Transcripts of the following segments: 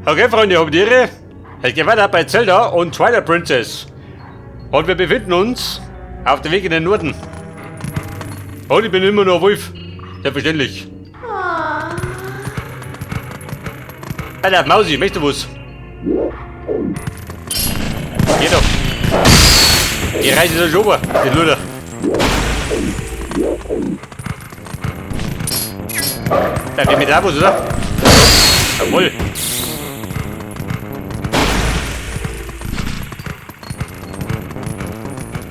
Okay, Freunde, habt ihr Es geht weiter bei Zelda und Twilight Princess. Und wir befinden uns auf dem Weg in den Norden. Und ich bin immer noch Wolf. Selbstverständlich. Alter, Mausi, möchtest du was? Geh doch. Die Reise ist schon over, die Luder. Da geht mit Abos, oder? Jawohl.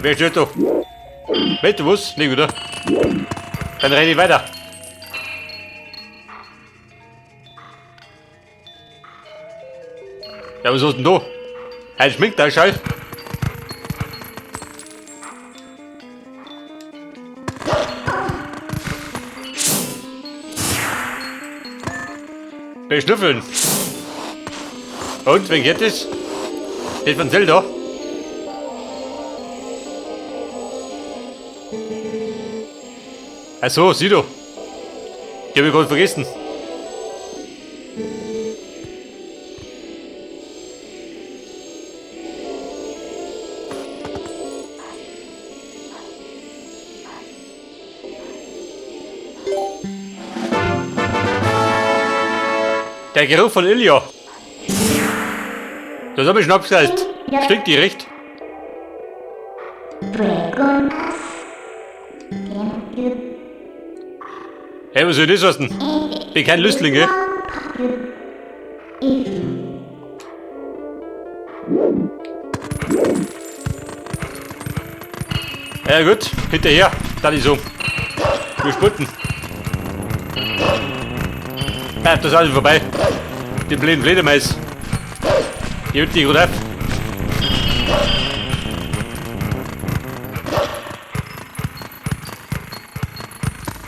Wer steht da? Weißt du was? Nee, oder? Dann renne ich weiter. Ja, was ist denn da? Ein Schminkteil, Beschnüffeln. Und, wen geht es? Das von Zelda. Ach so, sieh doch. Die hab ich gerade vergessen. Der Geruch von Ilja. Das hab ich schon abgesagt. Stinkt die recht? Hey, was soll das heißen? Bin kein Lüstling, gell? Ja gut, hinterher, dann ist so. Wir spurten. Ja, das ist alles vorbei. Die blöden Fledermaus. Die hört die gerade auf.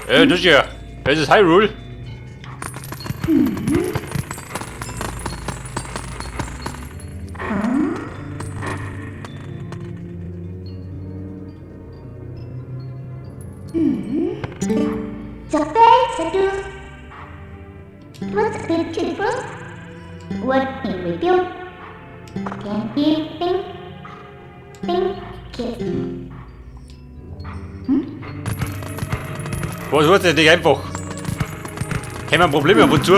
Ja, das ist ja. Das ist Hyrule. Was wird denn nicht einfach? Haben wir Probleme ab und zu?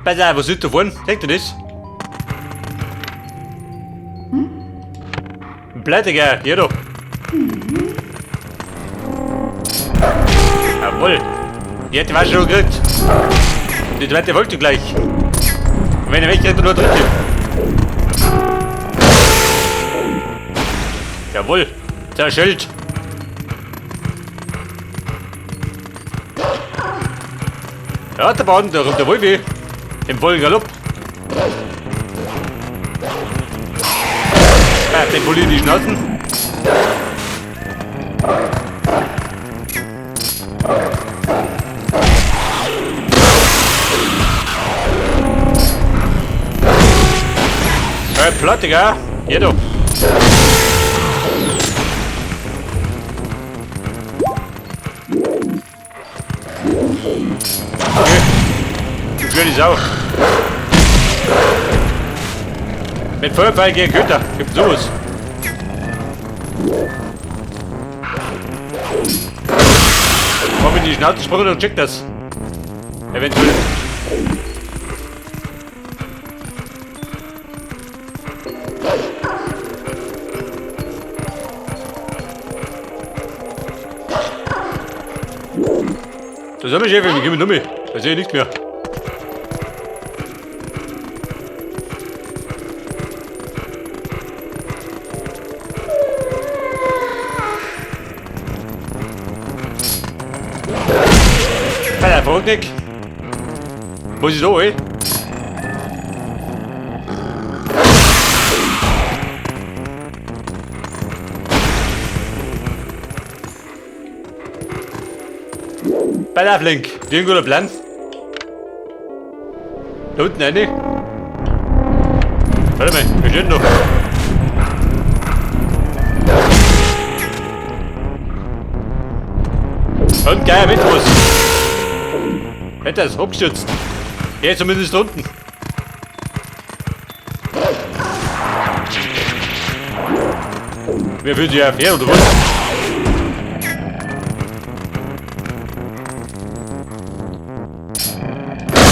Pass auf, was ist da vorne? Seht ihr das? Ein Pleitiger, hier doch. Jawohl. Die hätte ich schon gekriegt. Die zweite wollte gleich. Und wenn er wegrennt, dann nur dritte. Jawohl. Der Schild. Ja, der Bahn, da kommt der Wolfi. Im vollen Galopp. Ja, den Pulli in die Schnauzen. Platt, Digga. Hier doch. Okay. Du blöde Sau. Mit Feuerpfeil gegen Köter. Gibt sowas. Komm in die Schnauze sprungen und check das. Eventuell. Das ist aber Chef, wir gehen mit. Da sehe ich nichts mehr. Alter, Verrückt. Wo ist so, ey? Pass auf, Link. Wie ein guter Plan. Da unten eine. Warte mal, wir stehen noch. Und geil, mit was. Hätte es abgestürzt. Ja, zumindest unten. Wer fühlt sich ja fair oder was?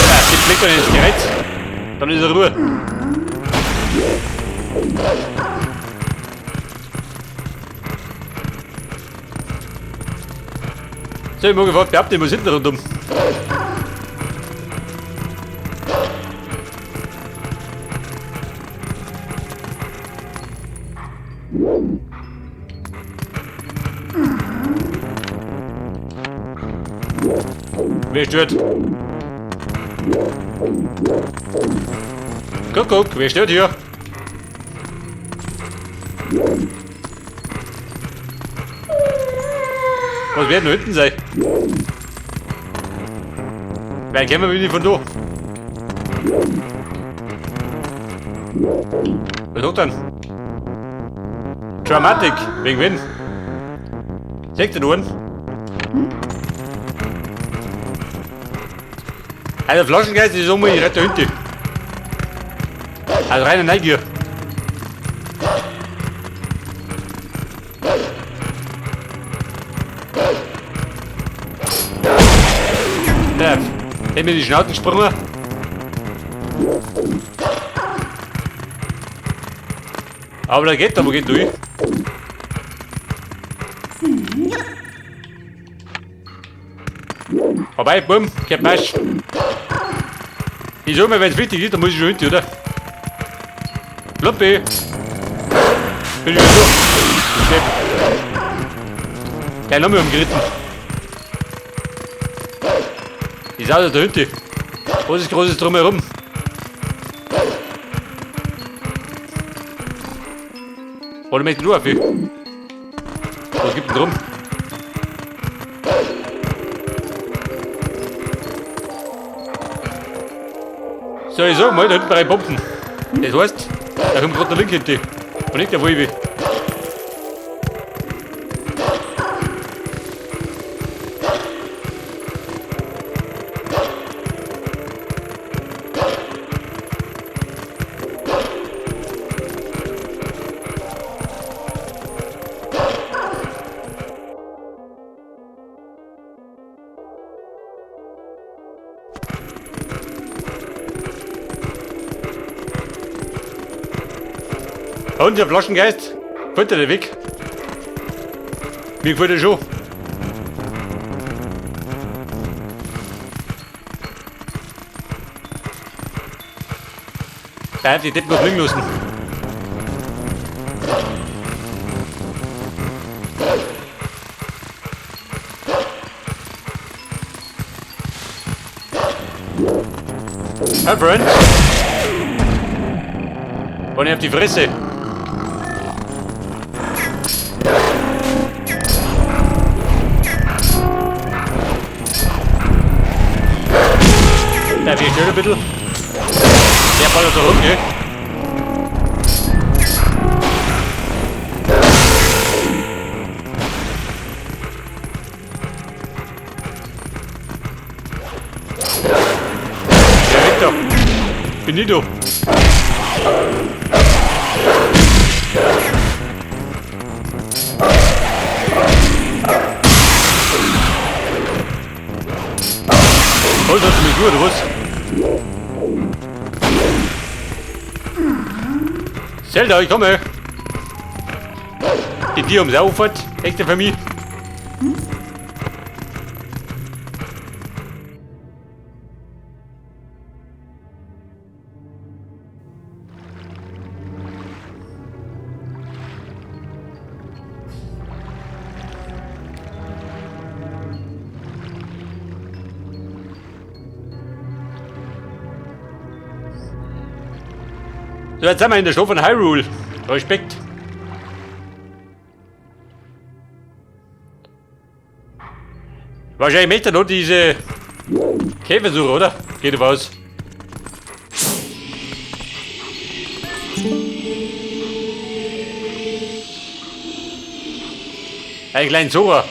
Ja, die fliegt dann ins Gerät. Dann ist er Ruhe. So, ich mag gefragt, behaupten, was hinten rundum. Wer stört? Guck, guck, wer stört hier? Was wird denn hinten sein? Wer kennen wir wieder von da? Was hat denn? Dramatic, wegen wen? Seht ihr einen? Also Flaschengeist ist um, ich rette hinten. Also reine Neugier. Ja, hätte mir die Schnauze gesprungen. Aber da geht da, wo geht du hin? Vorbei, bumm, kein Pasch. Ich sag mal, wenn es wichtig ist, dann muss ich schon hinten, oder? Ploppi! Bin ich wieder durch. Stepp. Gleich nochmal umgeritten. Die Sau da hinten. Was ist Großes drumherum? Oder möchte du auf? Was gibt denn drum? So, ich sag mal, da hinten drei Bomben. Das heißt, da kommt gerade der Link hinten. Und nicht der Wolfi. Und der Flaschengeist, gefällt dir der Weg? Mir gefällt er schon. Da hätte ich die noch liegen lassen. Hi, Friend. Und ich hab die Fresse. Ja, wir stehen ein bisschen. Der ballert da rum, gell? Ja, weg da. Bin ich da. Oh, das ist mich gut, oder was? Zelda, ich komme! Die Tier ums Auffahrt, echte Familie. So, jetzt sind wir in der Stadt von Hyrule. Respekt. Wahrscheinlich möchte er noch diese Käfersuche, oder? Geht raus. Ein kleinen Zora.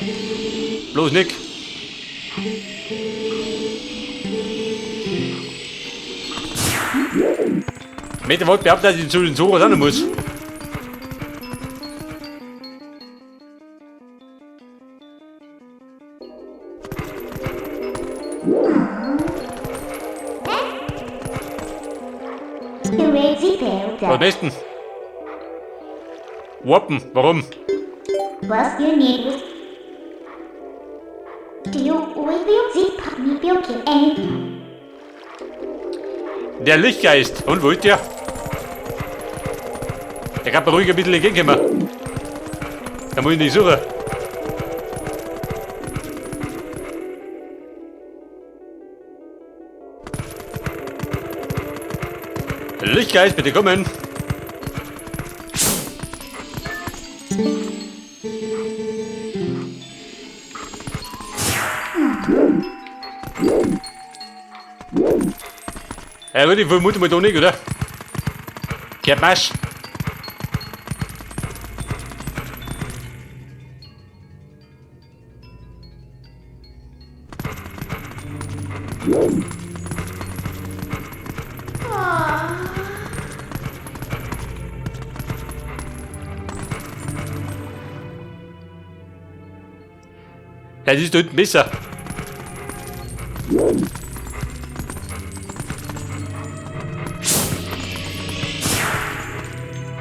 Bloß nicht. Möchte wollte behaupten, dass ich zu den Zoras auch noch muss. Was besten? Warpen, warum? Der Lichtgeist. Und wo ist der? Der kann ruhig ein bisschen entgegenkommen. Da muss ich nicht suchen. Lichtgeist, bitte kommen. Ja, würde ich vermuten, mal da nicht, oder? Kein Marsch. Ja, das ist da hinten besser.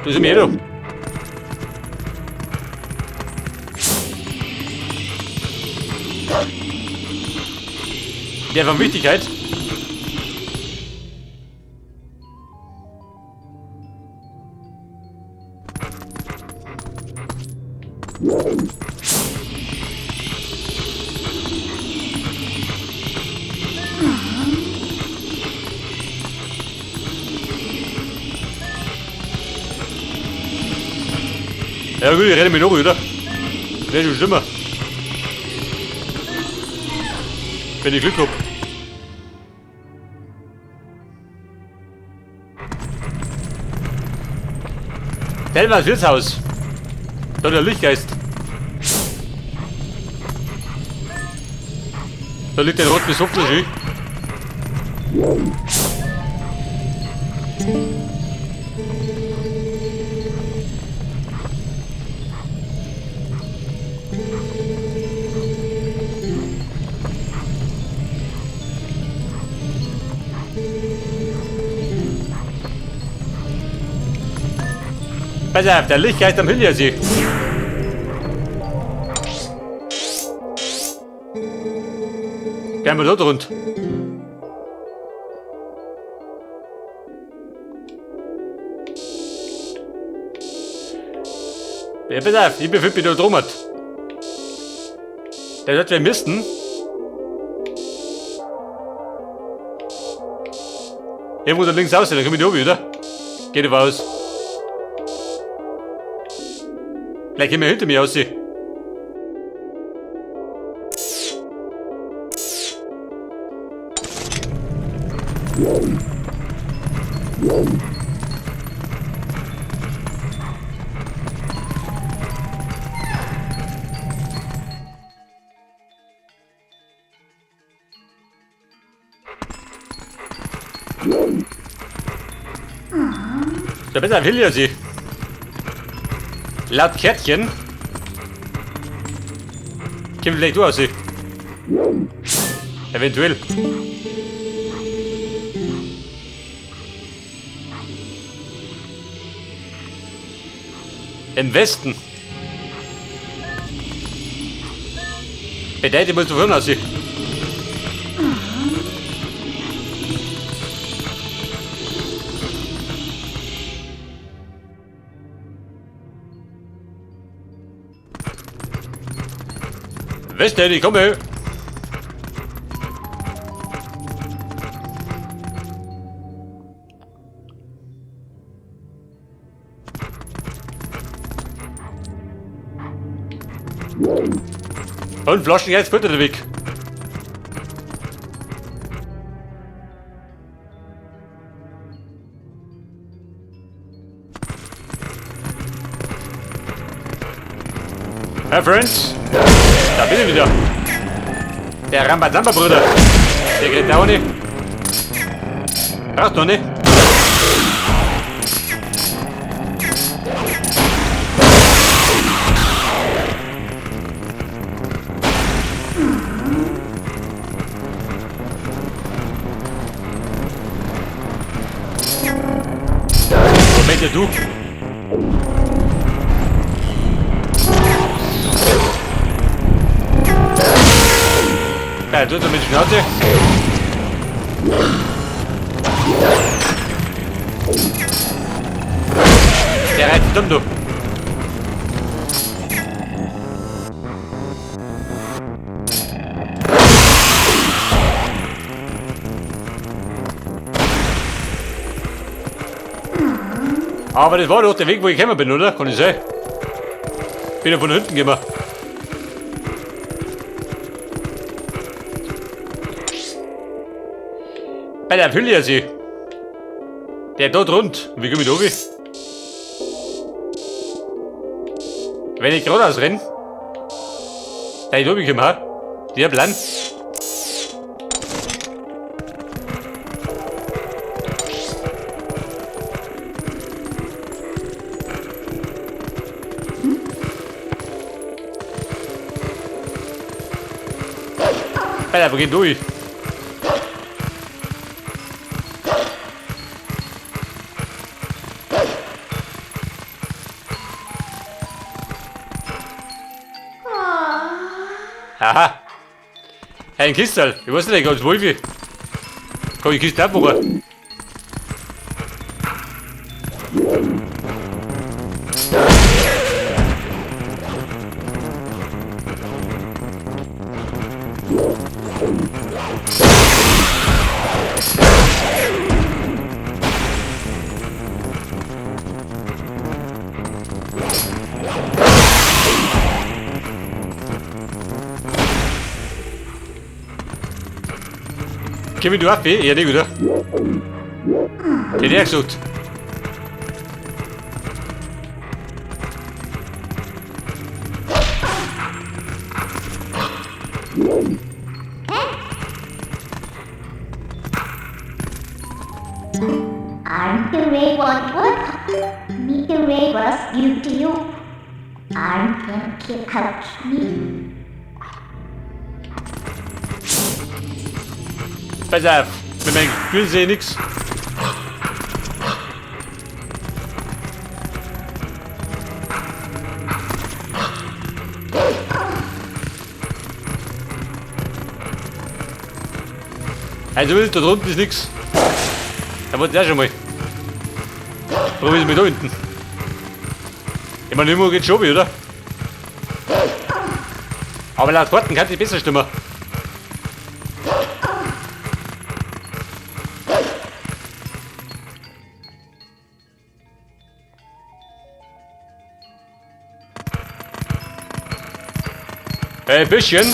Das ist mir da. Der von Wichtigkeit. Ja gut, ich renne mich noch, oder? Wäre schon schlimmer. Wenn ich Glück hab. Delmas Wirtshaus. Da der Lichtgeist. Da liegt ein rot besoffener Ski. Pass auf, der Lichtgeist am Hüllersee. Gehen wir da rund. Ja, pass auf, ich befinde mich da drum. Der wird wir müssten. Irgendwo da links raus, dann komme ich da oben, oder? Geht aber aus. Vielleicht gehen wir hinter mir aussehen. Da besser will ja sie. Laut Kärtchen. Kommt vielleicht du aussehen. Eventuell. Im Westen. Bedeutet, musst du vorne aussehen. Westen, ich komme. Und Flaschen jetzt bitte der Weg. Hey Friends, da bin ich wieder. Der Rambazamba-Bruder. Der geht auch nicht. Brauchst du nicht. Alter, du. Ja, du mit Schnauze. Der reizt dumm, du. Aber das war doch der Weg, wo ich gekommen bin, oder? Kann ich sein? Bin ja von hinten gekommen. Bei der Hüllersee. Der dort rund. Und wie komme ich da runter? Wenn ich geradeaus renne, da ich oben gekommen, ha? Der Plan. Alter, wo geht durch? Aha. Ein Kistel. Ich weiß nicht, ganz Wolfi. Kann ich Kiste abmachen? Kevin, du auf, ja, nicht, oder? Hätte ich gesagt. Pass auf, mit meinem Gefühl sehe ich nix. Also da drunten ist nix. Da wollte ich auch schon mal. Probier es mal da hinten. Ich meine, immer geht schon wieder, oder? Aber laut Karten kann ich besser stimmen. Ein bisschen.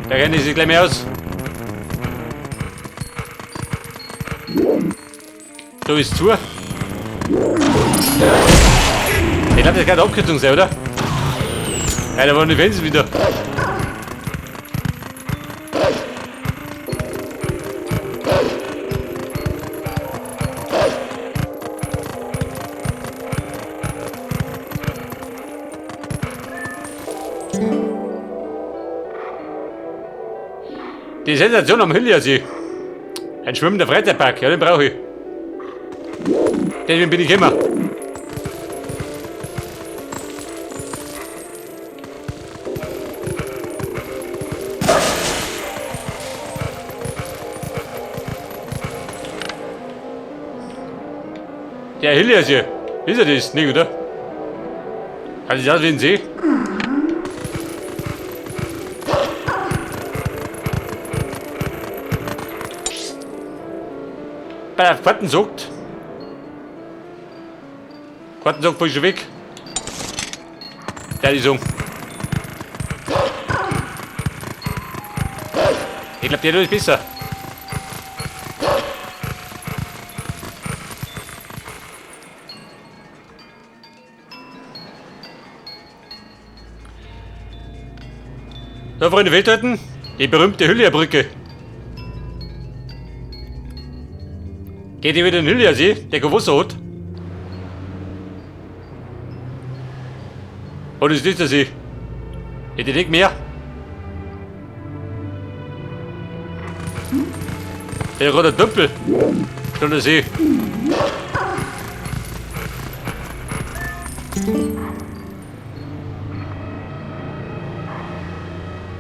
Da kennen die sich gleich mehr aus. So ist zu. Ich glaube, das kann eine Abkürzung sein, oder? Ja, da waren die Fenster wieder. Die Sensation am Hüllersee. Ein schwimmender Freizeitpark, ja, den brauche ich. Deswegen bin ich immer. Der Hüllersee. Ist er das nicht, oder? Kann ich das wie ein See? Bei der Karten sagt. Karten sagt falscher Weg. Der ist um. Ich glaube, der ist besser. So, Freunde Welthalten, die berühmte Hüllerbrücke. Geht über den Hüllersee, der kein Wasser hat. Oder ist das der See? Hätte ich nicht mehr. Der hat gerade einen Tümpel. Schon der See.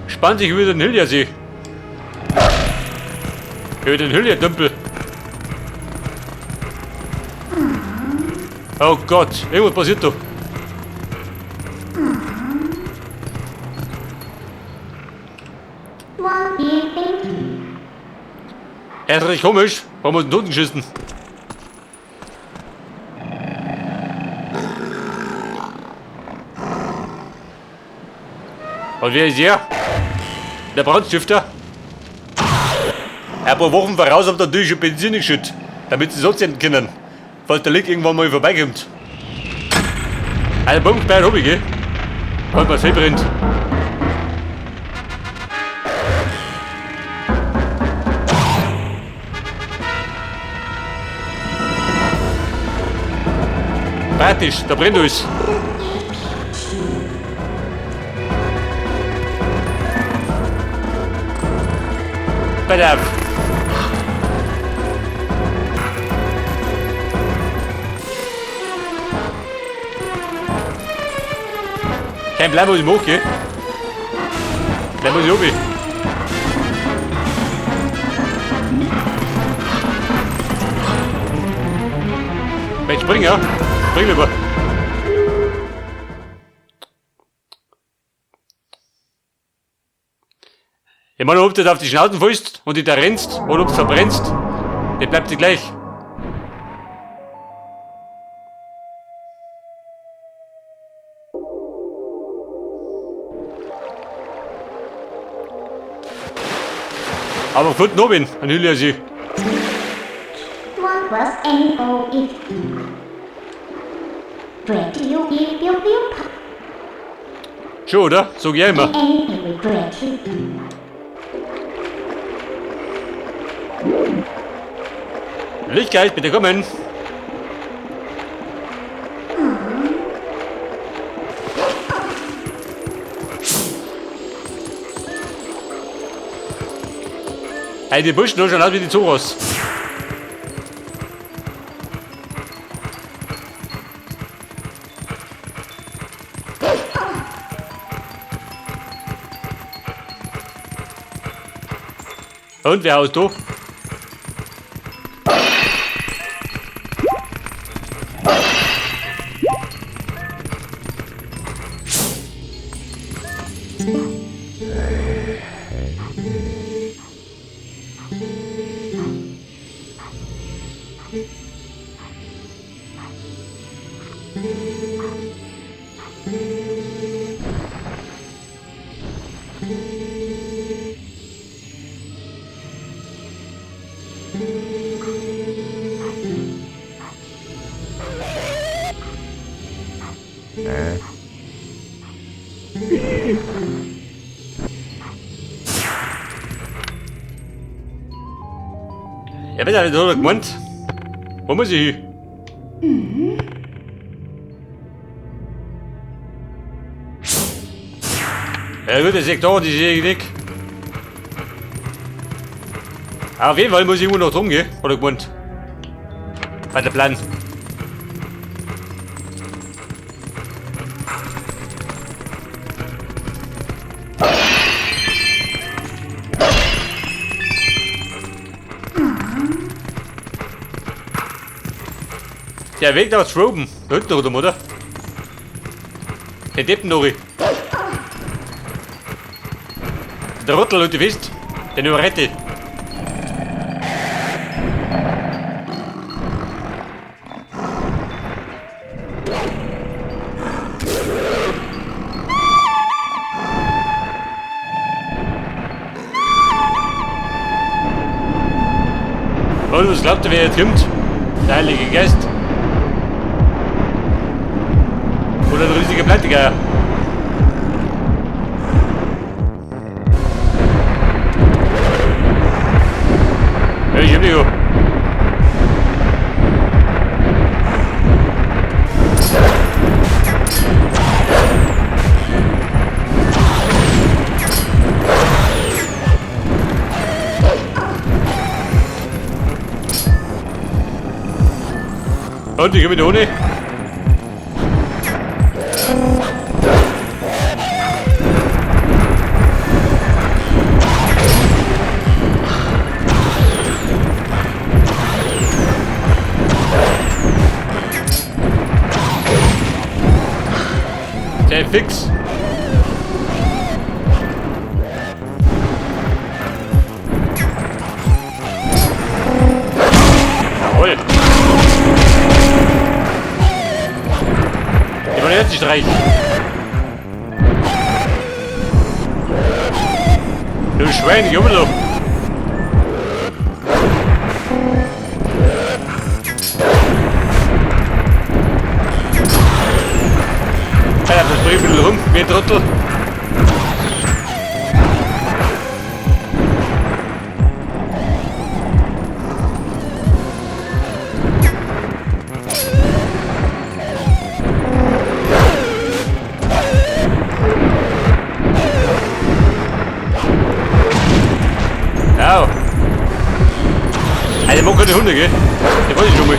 Spannt sich über den Hylia-See. Über den Hylia-Dümpel. Oh Gott, irgendwas passiert da. Er ist richtig komisch. Warum haben wir den Toten geschissen? Und wer ist er? Der Brandstifter? Ein paar Wochen voraus haben natürlich schon Benzin geschüttet, damit sie sonst enden können, falls der Lick irgendwann mal vorbeikommt. Eine Bombenbein hab ich, gell? Falls mal viel brennt. Praktisch, da brennt alles. Pass auf. Kein Plan, was ich mache, gell? Bleib muss ich oben. Mensch, spring, ja? Spring lieber. Ich meine, ob du da auf die Schnauzen fällst und dich da rennst oder ob du verbrennst, das bleibt dir gleich. Aber gefunden hab ich ihn, an Hylia-See. Schon, oder? Sag ich immer. Lichtgeist, bitte kommen! Hey, die Burschen schauen aus wie die Zoros. Und wer haust du? Ja, bitte, das hat er gemeint. Wo muss ich hin? Ja gut, das liegt da, die sehe ich nicht. Auf jeden Fall muss ich irgendwo noch drum gehen, hat er gemeint. Bei der Plan. Der Weg nach Troben, da hinten rum, oder? Den Deppen noch. Der Rottel und die Wist, den überrette ich. Und was glaubt ihr, wer jetzt kommt? Der Heilige Geist. Oder ein riesiger Pleitegeier. Ja, ich hab dich ja. Und wie komme ich da ohne? Der fix. Jawohl. Ich war jetzt nicht reich. Du Schwein, ich komme doch. Alter, das bringt ein bisschen rum, wie ein Trottel. Au. Alter, mag keine Hunde, gell? Der wollte ich schon mal.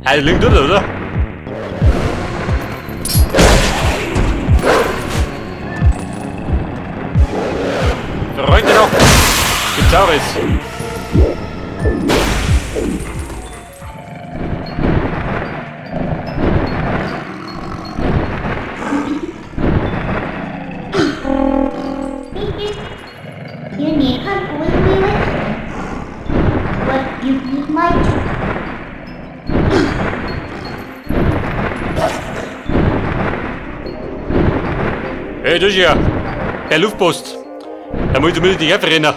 Alter, liegt oder, oder? Freunde noch! Gibt's auch jetzt. You need help with me with what you need my Hey, das ist ja der Luftpost. Da muss ich zumindest nicht herrennen.